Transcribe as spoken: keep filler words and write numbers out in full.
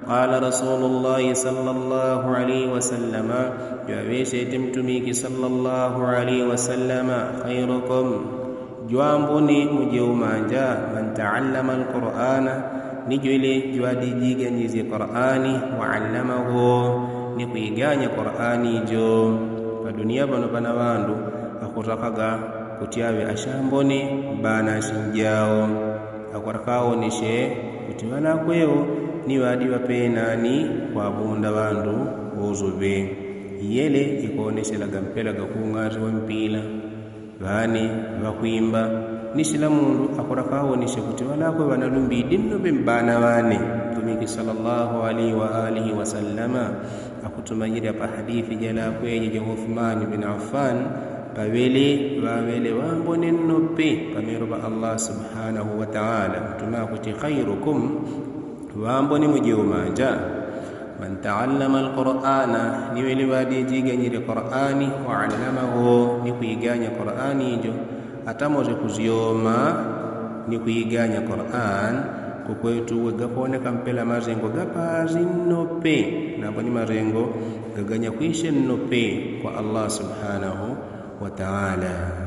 Qala rasulullahi sallallahu alaihi wasallama, jwaŵesete mtumiki sallallahu alaihi wasallama, khairukum, jwambone muje umanja, man taallama alqur'ana, ni jwele jwadijiganyizye qur'ani, wa allamahu, ni kwiganya qur'ani jo. Padunia pano pana ŵandu akurakaga kuti aŵe ashambone bana ashinjao, akurakawoneshe kuti ŵanakwewo ni ŵadi ŵapenani kwabunda ŵandu wozuŵe. Yele ikoneselaga mpela gakung'ati wa mpila, ŵane, ŵakwimba, ni shila mundu akurakawoneshe kuti ŵanakwe ŵanalumbidi nno ŵe mbana ŵane. Mtumiki sallallahu alaihi wa alihi wasallama akutumanyilila pa hadithi jalakweje ja uthmani bin affan, paŵele ŵaŵele ŵambone nno pe pamero pa allah subhanahu wataala. Mtume akuti khairukum, ŵambone muje umanja, man taallama alqur'ana, ni ŵele ŵadijiganyile qur'ani, wa allamahu, ni kwiganya qur'ani jo. Atamoze kuzyoma ni kwiganya qur'an, kukwetu we gakoneka mpela mazengo gapazi nno pe, nambo ni mazengo gaganyakwishe nno pe kwa allah subhanahu wataala.